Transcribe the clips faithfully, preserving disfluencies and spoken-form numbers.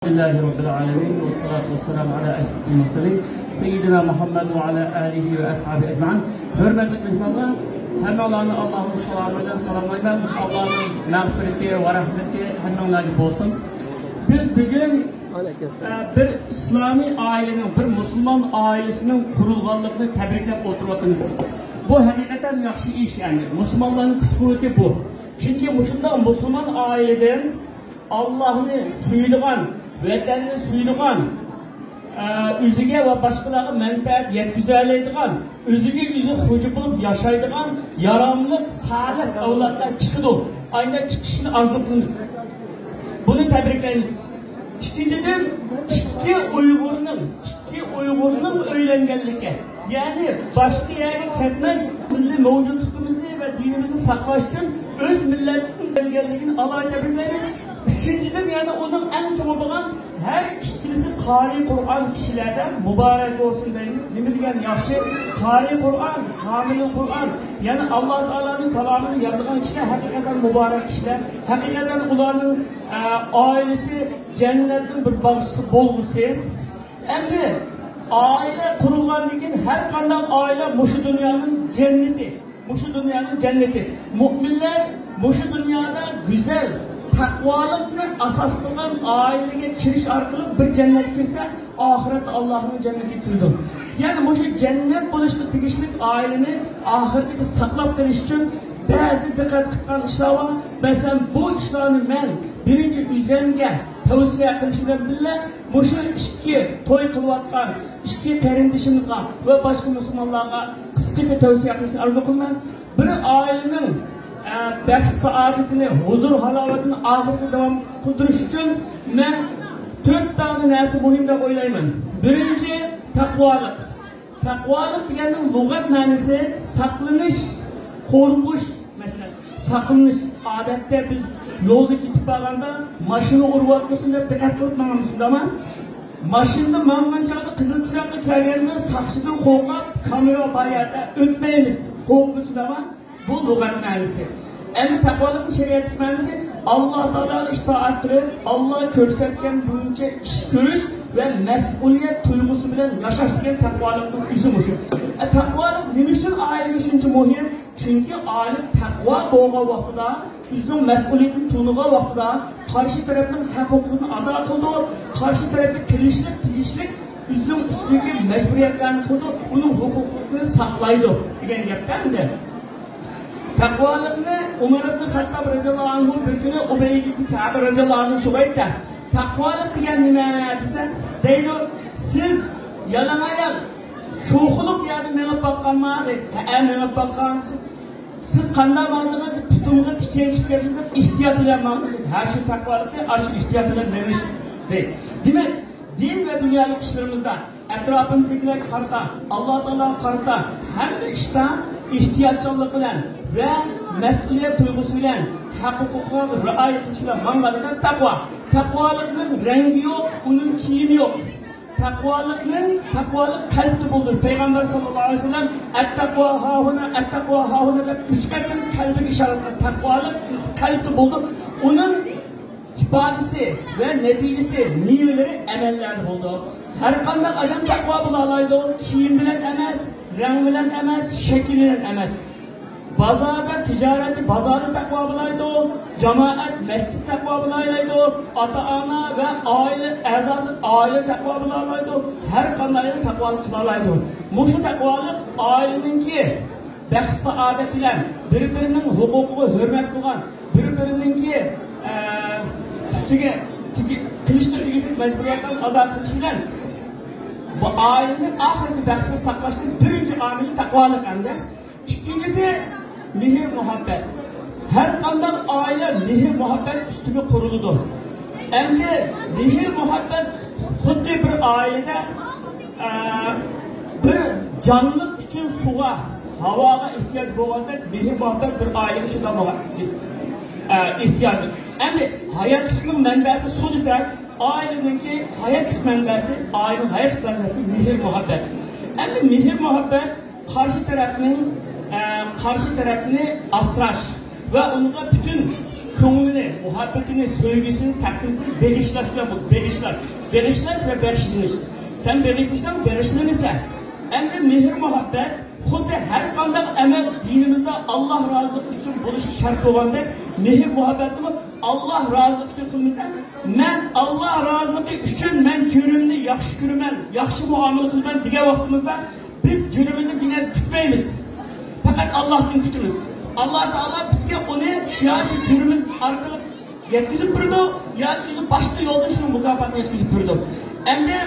الحمد لله رب العالمين، والصلاة والسلام على أشرف المرسلين، سيدنا محمد وعلى آله وأصحابه أجمعين. ھۆرمەتلىك مېھمانلار، ھەممىڭلارنى ئاللاھنىڭ سالامى بىلەن سالاملايمەن. ئاللاھنىڭ مەغپىرىتى ۋە رەھمىتى ھەممىڭلارغا بولسۇن. بىز بۈگۈن، ئە، بىر ئىسلامىي ئائىلىنىڭ، بىر مۇسۇلمان ئائىلىسىنىڭ قۇرۇلغانلىقىنى تەبرىكلەپ ئولتۇرۇۋاتىمىز. بۇ ھەقىقەتەن ياخشى ئىش، يەنى مۇسۇلمانلارنىڭ كۈچ-قۇۋۋىتى بۇ. چۈنكى مۇشۇنداق مۇسۇلمان ئائىلىدىن ئاللاھنى سۆيىدىغان، ۋەتەننى سۆيىدىغان، ئە، ئۆزىگە ۋە باشقىلارغا مەنپەئەت يەتكۈزەلەيدىغان، ئۆزىگە ئۆزى خوجا بولۇپ ياشايدىغان ياراملىق، سالىھ ئەۋلادلار چىقىدۇ. ئاينا چىقىشىنى ئارزۇ قىلىمىز. بۇنى تەبرىكلەيمىز. ئىككىنچىدىن، ئىككى ئۇيغۇرنىڭ، ئىككى ئۇيغۇرنىڭ ئۆيلەنگەنلىكى، يەنى باشقا يەرگە كەتمەي، مىللىي مەۋجۇتلۇقىمىزنى ۋە دىنىمىزنى ساقلاش ئۈچۈن ئۆز مىللەتىنىڭ ئۆيلەنگەنلىكىنى ئالاھىدە تەبرىكلەيمىز. ئۈچىنچىدىن، يەنى ئۇنىڭ ئەڭ چوڭى بولغان، ھەر ئىككىلىسى قارىي قۇرئان كىشىلەردە مۇبارەك بولسۇن دەيمىز. نېمە دېگەن ياخشى، قارىي قۇرئان، ھامىلى قۇرئان، يەنى ئاللا تائالانىڭ كالامىنى يازىدىغان كىشىلەر ھەقىقەتەن مۇبارەك كىشىلەر. ھەقىقەتەن ئۇلارنىڭ، ئە، ئائىلىسى جەننەتنىڭ بىر باغچىسى بولغۇسى. ئەمدى ئائىلە قۇرۇلغاندىن كېيىن ھەر قانداق ئائىلە مۇشۇ دۇنيانىڭ جەننىتى. مۇشۇ دۇنيانىڭ جەننىتى. مۆمىنلەر مۇشۇ دۇنيادا گۈزەل، تەقۋالىقنى ئاساس قىلغان ئائىلىگە كىرىش ئارقىلىق بىر جەننەتكە كىرسە، ئاخىرەتتە ئاللاھنىڭ جەننىتىگە كىرىدۇ. يەنى مۇشۇ جەننەت بولۇشقا تېگىشلىك ئائىلىنى ئاخىرىتىگە ساقلاپ قېلىش ئۈچۈن بەزى دىققەت قىلغان ئىشلار بار. مەسىلەن، بۇ ئىشلارنى مەن بىرىنچى ئۆزۈمگە تەۋسىيە قىلىش بىلەن بىللە، مۇشۇ ئىككى توي قىلىۋاتقان ئىككى قېرىندىشىمىزغا ۋە باشقا مۇسۇلمانلارغا قىسقىچە تەۋسىيە قىلىشنى ئارزۇ قىلىمەن. بىر ئائىلىنىڭ، ئە، بەخت-سائادىتىنى، ھۇزۇر-ھالاۋىتىنى ئاخىرىغىچە داۋام قىلدۇرۇش ئۈچۈن مەن تۆت دانە نەرسە مۇھىم دەپ ئويلايمەن. بىرىنچى، تەقۋالىق. تەقۋالىق دېگەننىڭ لۇغەت مەنىسى ساقلىنىش، قورقۇش. مەسىلەن، ساقلىنىش. ئادەتتە بىز يولدا كېتىپ بارغاندا ماشىنا ئۇرۇۋاتمىسۇن دەپ دىققەت قىلىپ ماڭىمىز، شۇنداقمۇ؟ ماشىنىدا ماڭغان چاغدا قىزىل چىراغقا كەلگەندە ساقچىدىن قورقۇپ، كامېرا بار يەردە ئۆتمەيمىز، قورقۇپ، شۇنداقمۇ؟ بۇ لۇغەت مەنىسى. ئەمدى تەقۋالىقنىڭ شەرىئەتلىك مەنىسى، ئاللا تائالاغا ئىتائەت قىلىپ، ئاللا كۆرسەتكەن بويىچە ئىش كۆرۈش ۋە مەسئۇلىيەت تۇيغۇسى بىلەن ياشاش دېگەن تەقۋالىقنىڭ ئۆزى مۇشۇ. ئە، تەقۋالىق نېمە ئۈچۈن ئائىلىگە شۇنچە مۇھىم؟ چۈنكى ئائىلە تەقۋا بولغان ۋاقتىدا، ئۆزىنىڭ مەسئۇلىيىتىنى تونۇغان ۋاقتىدا، قارشى تەرەپنىڭ ھەق ھوقۇقىنى ئادا قىلىدۇ، قارشى تەرەپكە قىلىشلىق، تېگىشلىك ئۆزىنىڭ ئۈستىدىكى مەجبۇرىيەتلەرنى قىلىدۇ، ئۇنىڭ ھوقۇقلىرىنى ساقلايدۇ دېگەن گەپتە ئەمدى. تەقۋالىقنى ئۆمەر ئىبن خەتتاب رەزىياللاھۇ ئەنھۇ بىر كۈنى ئۇبەي ئىبن كەئب رەزىياللاھۇ ئەنھۇغا سورايتتى، تەقۋالىق دېگەن نېمە دېسە، دەيدۇ، سىز يالاڭاياق شوخلۇق يەردە مېڭىپ باققانما دەيدۇ. ھەئە، مېڭىپ باققان. سىز قانداق ماڭدىڭىز؟ پۇتۇمغا تىكەن كىرىپ كەتتى دەپ ئېھتىيات بىلەن ماڭدىم. ھە، شۇ تەقۋالىقى، ئاشۇ ئېھتىيات بىلەن مېڭىش دەيدۇ. دېمەك، دىن ۋە دۇنيالىق ئىشلىرىمىزدا ئەتراپىمىزدىكىلەرگە قارىتا، ئاللا تائالاغا قارىتا ھەممە ئىشتا ئېھتىياتچانلىق بىلەن ۋە مەسئۇلىيەت تۇيغۇسى بىلەن، ھەق ھوقۇقلارغا رىئايە قىلىش بىلەن ماڭغان ئادەم تەقۋا. تەقۋالىقنىڭ رەڭگى يوق، ئۇنىڭ كىيىمى يوق. تەقۋالىقنىڭ، تەقۋالىق قەلبتە بولىدۇ. پەيغەمبەر ساللاللاھۇ ئەلەيھى ۋەسەللەم، «ئەتتەقۋا ھاھۇنا، ئەتتەقۋا ھاھۇنا» دەپ ئۈچ قېتىم قەلبىگە ئىشارە قىلغان. تەقۋالىق قەلبتە بولىدۇ. ئۇنىڭ ئىپادىسى ۋە نەتىجىسى، مېۋىلىرى ئەمەللەردە بولىدۇ. ھەر قانداق ئادەم تەقۋا بولالايدۇ، كىيىم بىلەن ئەمەس، رەڭ بىلەن ئەمەس، شەكىل بىلەن ئەمەس. بازاردا، تىجارەتتە، بازاردا تەقۋا بولالايدۇ، جامائەت، مەسچىت تەقۋا بولالايدۇ، ئاتا-ئانا ۋە ئائىلە ئەزاسى، ئائىلە تەقۋا بولالايدۇ، ھەر قانداق ئادەم تەقۋالىق قىلالايدۇ. مۇشۇ تەقۋالىق ئائىلىنىڭكى بەخت-سائادەت بىلەن، بىر-بىرىنىڭ ھوقۇقىغا ھۆرمەت قىلغان، بىر-بىرىنىڭكى، ئە، ئۈستىگە تېگى-، قىلىشقا تېگىشلىك مەجبۇرىيەتلەرنى ئادا قىلىش بىلەن بۇ ئائىلىنى ئاخىرقى بەختكە ساقلاشنىڭ بىرىنچى ئامىلى تەقۋالىق ئەمدى. ئىككىنچىسى، مېھىر-مۇھەببەت. ھەر قانداق ئائىلە مېھىر-مۇھەببەت ئۈستىگە قۇرۇلىدۇ. ئەمدى مېھىر-مۇھەببەت خۇددى بىر ئائىلىدە، ئە، بىر جانلىق ئۈچۈن سۇغا، ھاۋاغا ئېھتىياج بولغاندەك، مېھىر-مۇھەببەت بىر ئائىلىگە شۇنداق بولغان، ئە، ئېھتىياجلىق. ئەمدى ھاياتلىقنىڭ مەنبەسى سۇ دېسەك، ئائىلىنىڭكى ھاياتلىق مەنبەسى، ئائىلىنىڭ ھاياتلىق مەنبەسى مېھىر-مۇھەببەت. ئەمدى مېھىر-مۇھەببەت قارشى تەرەپنىڭ، ئە، قارشى تەرەپنى ئاسراش ۋە ئۇنىڭغا پۈتۈن كۆڭلىنى، مۇھەببىتىنى، سۆيگۈسىنى تەقدىم قىلىپ بېغىشلاش بىلەن بولىدۇ. بېغىشلاش. بېغىشلاش ۋە بەخشىش. سەن بېغىشلىساڭ، بېغىشلىنىسەن. ئەمدى مېھىر-مۇھەببەت خۇددى ھەر قانداق ئەمەل دىنىمىزدا ئاللا رازىلىقى ئۈچۈن بولۇشى شەرت بولغاندەك، مېھىر-مۇھەببەتنىمۇ ئاللا رازىلىقى ئۈچۈن قىلمىسا، مەن ئاللا رازىلىقى ئۈچۈن مەن جۆرىمنى ياخشى كۆرىمەن، ياخشى مۇئامىلە قىلىمەن دېگەن ۋاقتىمىزدا، بىز جۆرىمىزدىن بىر نەرسە كۈتمەيمىز. پەقەت ئاللاھتىن كۈتىمىز. ئاللا تائالا بىزگە ئۇنى شۇ جۆرىمىز ئارقىلىق يەتكۈزۈپ بېرىدۇ، ياكى ئۆزى باشقا يولدىن شۇنىڭ مۇكاپاتىنى يەتكۈزۈپ بېرىدۇ. ئەمدى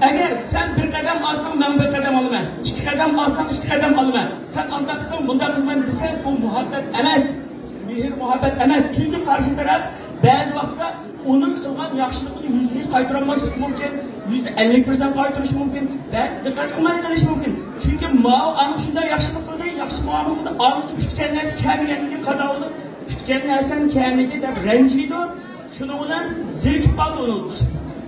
ئەگەر سەن بىر قەدەم ئالساڭ، مەن بىر قەدەم ئالىمەن، ئىككى قەدەم ئالساڭ، ئىككى قەدەم ئالىمەن، سەن ئانداق قىلساڭ، مۇنداق قىلىمەن دېسەڭ، بۇ مۇھەببەت ئەمەس. مېھىر-مۇھەببەت ئەمەس. چۈنكى قارشى تەرەپ بەزى ۋاقىتتا ئۇنىڭ قىلغان ياخشىلىقىنى يۈزدە يۈز قايتۇرالماسلىقى مۇمكىن، يۈزدە ئەللىك پىرسەنت قايتۇرۇشى مۇمكىن، بەزى دىققەت قىلماي قېلىشى مۇمكىن. چۈنكى ماۋۇ ئانا شۇنداق ياخشىلىق قىلدى، ياخشى مۇئامىلە قىلدى، ئاندىن كۈتكەن نەرسە كەلمىگەندىن كېيىن قادا بولىدۇ. كۈتكەن نەرسەم كەلمىدى دەپ رەنجىيدۇ. شۇنىڭ بىلەن زېرىكىپ قالدى ئۇنىڭ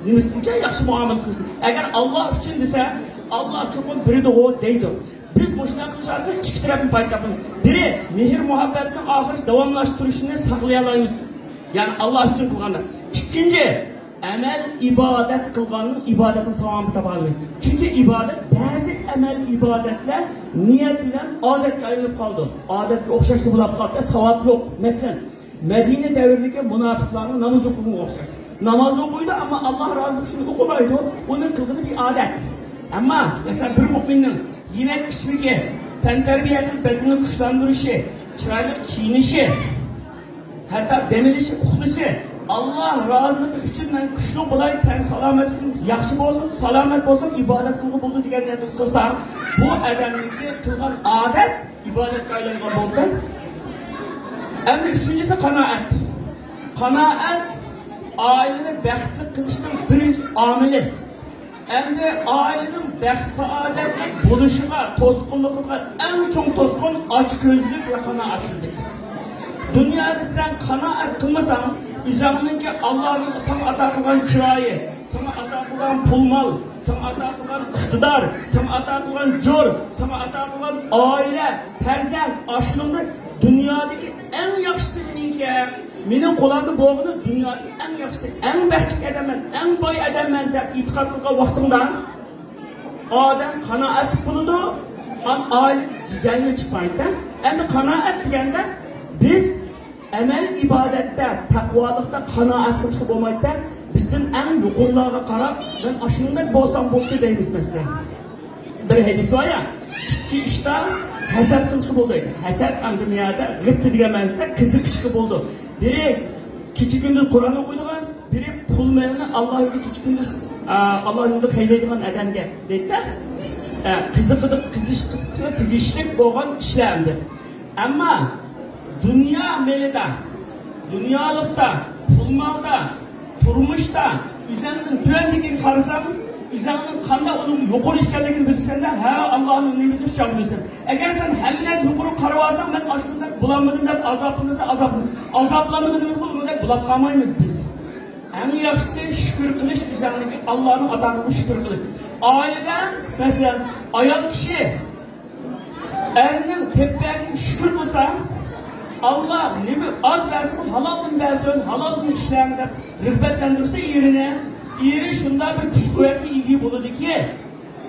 نېمىسىنىڭچە ياخشى مۇئامىلە قىلسۇن. ئەگەر ئاللا ئۈچۈن دېسە، ئاللا چوقۇم بېرىدىغۇ دەيدۇ. بىز مۇشۇنداق قىلىش ئارقىلىق ئىككى تەرەپنى پايدا تاپىمىز. بىرى، مېھىر-مۇھەببەتنىڭ ئاخىرى داۋاملاشتۇرۇشىنى ساقلىيالايمىز. يەنى ئاللا ئۈچۈن قىلغاندا. ئىككىنچى، ئەمەل-ئىبادەت قىلغاننىڭ ئىبادەتنىڭ ساۋابىنى تاپالمايمىز. چۈنكى ئىبادەت، بەزى ئەمەل-ئىبادەتلەر نىيەت بىلەن ئادەتكە ئايلىنىپ قالىدۇ. ئادەتكە ئوخشاشلا بولاپ قالدى، ساۋاب يوق. مەسىلەن، مەدىنە دەۋرىدىكى مۇناپىقلارنىڭ ناماز ئوقۇغىنىغا ئوخشاش. ناماز ئوقۇيدۇ، ئەمما ئاللا رازى ئۈچۈن ئوقۇمايدۇ. ئۇنى قىلغىنى بىر ئادەت. ئەمما، مەسىلەن، بىر مۇئمىننىڭ يېمەك-ئىچمىكى، تەنتەربىيە قىلىپ بەدىنىنى كۈچلەندۈرۈشى، چىرايلىق كىيىنىشى، ھەتتا دەم ئېلىشى، ئۇخلىشى، ئاللا رازىلىقى ئۈچۈن مەن كۈچلۈك بولاي، تەن سالامەتلىكىم ياخشى بولسۇن، سالامەت بولسام، ئىبادەت قىلغىلى بولىدۇ دېگەن نىيەتنى قىلسا، بۇ ئادەمنىڭكى قىلغان ئادەت ئىبادەتكە ئايلانغان بولدى. ئەمدى ئۈچىنچىسى قانائەت. قانائەت ئائىلىنى بەختلىك قىلىشنىڭ بىرىنچى ئامىلى. ئەمدى ئائىلىنىڭ بەخت-سائادەتلىك بولۇشىغا توسقۇنلۇق قىلىدىغان ئەڭ چوڭ توسقۇن ئاچكۆزلۈك ۋە قانائەتسىزلىك. دۇنيادا سەن قانائەت قىلمىساڭ، ئۆزۈڭنىڭكى ئاللانىڭ ساڭا ئاتا قىلغان چىرايى، ساڭا ئاتا قىلغان پۇل-مال، ساڭا ئاتا قىلغان ئىقتىدار، ساڭا ئاتا قىلغان جور، ساڭا ئاتا قىلغان ئائىلە، پەرزەنت، ئاشۇنىڭدىن دۇنيادىكى ئەڭ ياخشىسى مېنىڭكى، مېنىڭ قولۇمدا بولغىنى دۇنيادىكى ئەڭ ياخشىسى، ئەڭ بەختلىك ئادەممەن، ئەڭ باي ئادەممەن دەپ ئېتىقاد قىلغان ۋاقتىڭدا، ئادەم قانائەتلىك بولىدۇ، ھەم ئائىلە جېدەلگە چىقمايدۇ. ئەمدى قانائەت دېگەندە بىز ئەمەل ئىبادەتتە، تەقۋالىقتا قانائەت قىلىشقا بولمايدۇ. بىزدىن ئەڭ يۇقىرىلارغا قاراپ، مەن ئاشۇنداق بولسام بولدى دەيمىز، مەسىلەن. بىر ھەدىس بار يا، ئىككى ئىشتا ھەسەت قىلىشقا بولىدۇ. ھەسەت ئەمدى بۇ يەردە غىپتە دېگەن مەنىسىدە قىزىقىشقا بولىدۇ. بىرى كېچە كۈندۈز قۇرئان ئوقۇيدىغان، بىرى پۇل مېلىنى ئاللا يولىدا كېچە كۈندۈز، ئا، ئاللا يولىدا خەجلەيدىغان ئادەمگە دەيدۇ. ئە، قىزىقىدۇ، قىزىقىش، قىزىقىشقا تېگىشلىك بولغان ئىشلار ئەمدى. ئەمما دۇنيا مېلىدا، دۇنيالىقتا، پۇل-مالدا، تۇرمۇشتا ئۆزۈڭدىن تۆۋەندىكىگە قارىساڭ، ئۆزۈڭنىڭ قانداق ئۇنىڭ يۇقىرى ئىكەنلىكىنى بىلىسەن-دە، ھە، ئاللانىڭ نېمىدىن چاغ بىلىسەن. ئەگەر سەن ھەممە نەرسە يۇقىرىغا قارىۋالساڭ، مەن ئاشۇنداق بولالمىدىم دەپ ئازابلىنىسەن، ئازابلىنىسەن. ئازابلانمىدىمىزغۇ، ئۇنىڭدەك بولاپ قالمايمىز بىز. ئەڭ ياخشىسى شۈكۈر قىلىش، ئۆزۈڭنىڭكى ئاللانىڭ ئاتا قىلغان شۈكۈر قىلىش. ئائىلىدە، مەسىلەن، ئايال كىشى ئەرنىڭ تېپىپ بەرگىنىگە شۈكۈر قىلسا، ئاللا نېمە ئاز بەرسىمۇ ھالالدىن بەرسۇن، ھالالدىن ئىشلەڭ دەپ رىغبەتلەندۈرسە ئېرىنى، ئېرى شۇنداق بىر كۈچ-قۇۋۋەتكە ئىگە بولىدۇكى،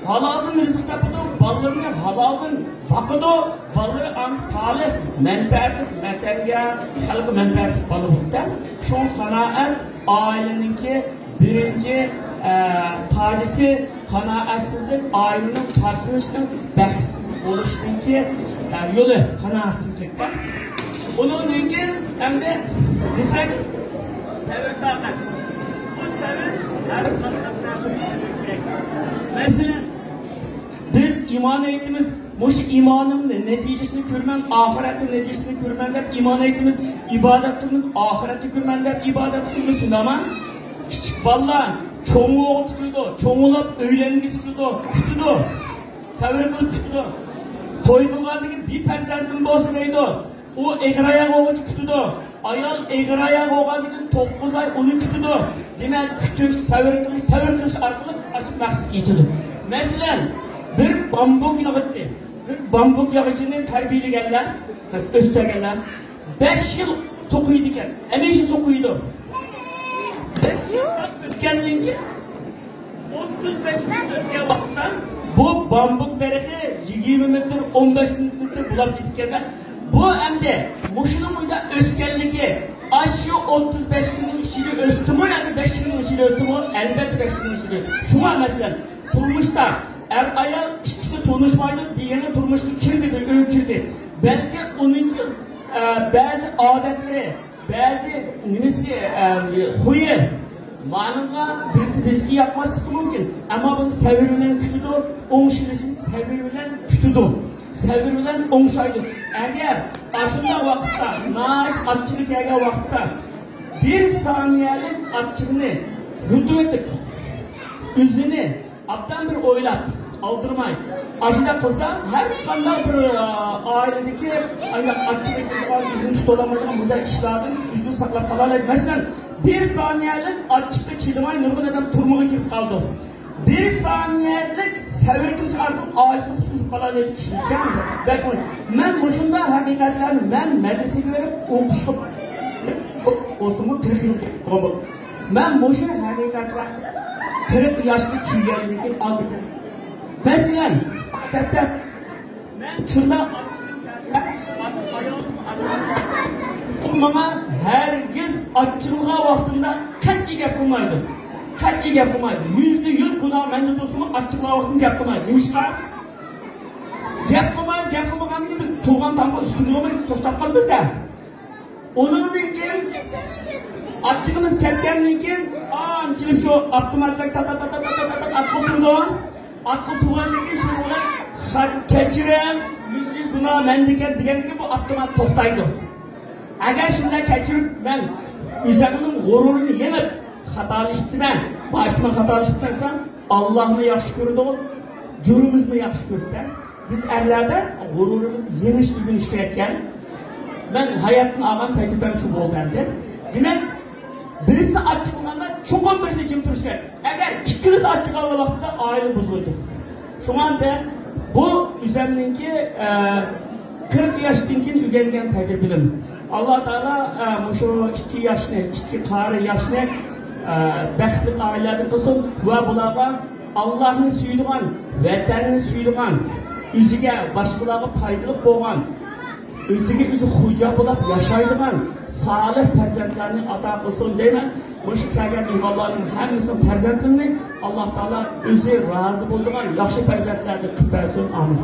ھالالدىن رىزىق تاپىدۇ، بالىلىرىنى ھالالدىن باقىدۇ، بالىلىرى ئەڭ سالىھ، مەنپەئەتلىك، ۋەتەنگە، خەلققە مەنپەئەتلىك بالا بولىدۇ. شۇڭا قانائەت ئائىلىنىڭكى بىرىنچى، ئە، تاجىسى، قانائەتسىزلىك ئائىلىنىڭ تارتىنىشنىڭ، بەختسىز بولۇشنىڭكى، ئە، يولى قانائەتسىزلىك. ئۇنىڭدىن كېيىن ئەمدى دېسەك، سەۋر-تاقەت. بۇ سەۋر ھەر قانداق نەرسىگە سەۋر كېرەك. مەسىلەن، بىز ئىمان ئېيتىمىز، مۇشۇ ئىمانىمنى نەتىجىسىنى كۆرىمەن، ئاخىرەتتە نەتىجىسىنى كۆرىمەن دەپ ئىمان ئېيتىمىز، ئىبادەت قىلىمىز، ئاخىرەتتە كۆرىمەن دەپ ئىبادەت قىلىمىز، شۇنداقمۇ؟ كىچىك بالىلار چوڭ بولغۇسى كېلىدۇ، چوڭلاپ ئۆيلەنگۈسى كېلىدۇ، كۈتىدۇ، سەۋر قىلىپ كۈتىدۇ. توي قىلغاندىن كېيىن بىر پەرزەنتىم بولسا دەيدۇ. ئۇ ئېغىر ئاياغ بولغۇچە كۈتىدۇ. ئايال ئېغىر ئاياغ بولغاندىن كېيىن توققۇز ئاي ئۇنى كۈتىدۇ. دېمەك، كۈتۈش، سەۋر قىلىش، سەۋر قىلىش ئارقىلىق ئاشۇ مەقسەتكە يېتىدۇ. مەسىلەن، بىر بامبۇك ياغىچى، بىر بامبۇك ياغىچىنى تەربىيەلىگەنلەر، ئۆستۈرگەنلەر بەش يىل سۇ قۇيىدىكەن. ھەمىشە سۇ قۇيىدۇ. بەش يىل ئۆتكەندىن كېيىن، ئوتتۇز بەش يىل ئۆتكەن ۋاقىتتا بۇ بامبۇك دەرىخى يىگىرمە مېتىر، ئون بەش مېتىر بولاپ كېتىپكەن. بۇ ئەمدى مۇشۇنىڭ بويىدا ئۆسكەنلىكى، ئاشۇ ئوتتۇز بەش يىلنىڭ ئىچىدە ئۆستىمۇ ياكى بەش يىلنىڭ ئىچىدە ئۆستىمۇ؟ ئەلۋەتتە، بەش يىلنىڭ ئىچىدە. شۇڭا، مەسىلەن، تۇرمۇشتا ئەر-ئايال ئىككىسى تونۇشمايدۇ، بىر يېڭى تۇرمۇشقا كىرمىدى، ئۆيگە كىردى. بەلكى ئۇنىڭكى، ئە، بەزى ئادەتلىرى، بەزى نېمىسى، ئە، خۇيى مانىڭغا بىرسى بىرسىگە ياقماسلىقى مۇمكىن. ئەمما بۇنى سەۋر بىلەن كۈتىدۇ، ئوڭشىلىشىنى سەۋر بىلەن كۈتىدۇ، سەۋر بىلەن ئوڭشايدۇ. ئەگەر ئاشۇنداق ۋاقىتتا، ناھايىتى ئاچچىقى كەلگەن ۋاقىتتا بىر سانىيەلىك ئاچچىقنى يۇتۇۋېتىپ، ئۆزىنى ئابدان بىر ئويلاپ، ئالدىرىماي، ئاشۇنداق قىلسا، ھەر قانداق بىر، ئا، ئائىلىدىكى ئانداق ئاچچىقى كېلىدىغان، ئۆزىنى تۇتۇۋالالمايدىغان بۇنداق ئىشلاردىن ئۆزىنى ساقلاپ قالالايدۇ. مەسىلەن، بىر سانىيەلىك ئاچچىققا چىدىماي نۇرغۇن ئادەم تۈرمىگە كىرىپ قالىدۇ. بىر سانىيەلىك سەۋر قىلىش ئارقىلىق ئائىلىسىنى قۇتقۇزۇپ قالالايدۇ كىشى. بەك مۇھىم. مەن مۇشۇنداق ھەقىقەتلەرنى مەن مەدرىسىگە بېرىپ ئوقۇشقا بولسىمۇ قىرىق يىل بولدى. مەن مۇشۇ ھەقىقەتلەر قىرىق ياشقا كىرگەندىن كېيىن ئالدىم. مەسىلەن، دەپتەر، مەن شۇنداق ئۇ ماڭا ھەرگىز ئاچچىقلىغان ۋاقتىمدا قەتئىي گەپ قىلمايدۇ. قەتئىي گەپ قىلمايدۇ. يۈزدە يۈز گۇناھ مەندە تۇرسىمۇ، ئاچچىقلىغان ۋاقتىم گەپ قىلمايدۇ. نېمىشقا؟ گەپ قىلماي، گەپ قىلمىغاندىن كېيىن بىز تۇرغان تامغا ئۈستىگە بولماي توختاپ قالىمىز-دە. ئۇنىڭدىن كېيىن ئاچچىقىمىز كەتكەندىن كېيىن، ئان كېلىپ شۇ ئاپتوماتلار تا تا تا تا تا تا تا ئاتقا تۇرىدۇ. ئاتقا تۇرغاندىن كېيىن شۇ بىلەن خەت، كەچۈرۈڭ، يۈز يۈز گۇناھ مەندىكەن دېگەندىن كېيىن بۇ ئاپتومات توختايدۇ. ئەگەر شۇنداق كەچۈرۈپ مەن ئۆزۈمنىڭ غۇرۇرىنى يېڭىپ، خاتالىشىپتىمەن، باشىمەن خاتالىشىپتىمەن دېسەم، ئاللاھمۇ ياخشى كۆرىدۇ، جۇرىمىمىزمۇ ياخشى كۆرىدۇ. بىز ئەرلەردە غۇرۇرىمىزنى يېڭىش ئۆگىنىش كېرەككەن. مەن ھاياتتىن ئالغان تەجرىبەم شۇ بولدى ئەمدى. دېمەك، بىرسى ئاچچىقلانغاندا چوقۇم بىرسى جىم تۇرۇش كېرەك. ئەگەر ئىككىلىسى ئاچچىقلانغان ۋاقتىدا ئائىلە بۇزۇلىدۇ. شۇڭا مەن بۇ ئۆزۈمنىڭكى، ئە، قىرىق ياشتىن كېيىن ئۆگەنگەن تەجرىبىلىرىم. ئاللا تائالا، ئە، مۇشۇ ئىككى ياشنى، ئىككى قارى ياشنى، ئە، بەختلىك ئائىلىلەردىن قىلسۇن ۋە بۇلارغا ئاللاھنى سۆيىدىغان، ۋەتەننى سۆيىدىغان، ئۆزىگە، باشقىلارغا پايدىلىق بولغان، ئۆزىگە ئۆزى خوجا بولاپ ياشايدىغان سالىھ پەرزەنتلەرنى ئاتا قىلسۇن دەيمەن. مۇشۇ كەلگەن مېھمانلارنىڭ ھەممىسىنىڭ پەرزەنتلىرىنى ئاللا تائالا ئۆزى رازى بولىدىغان ياخشى پەرزەنتلەردىن قىلىپ بەرسۇن. ئامىن.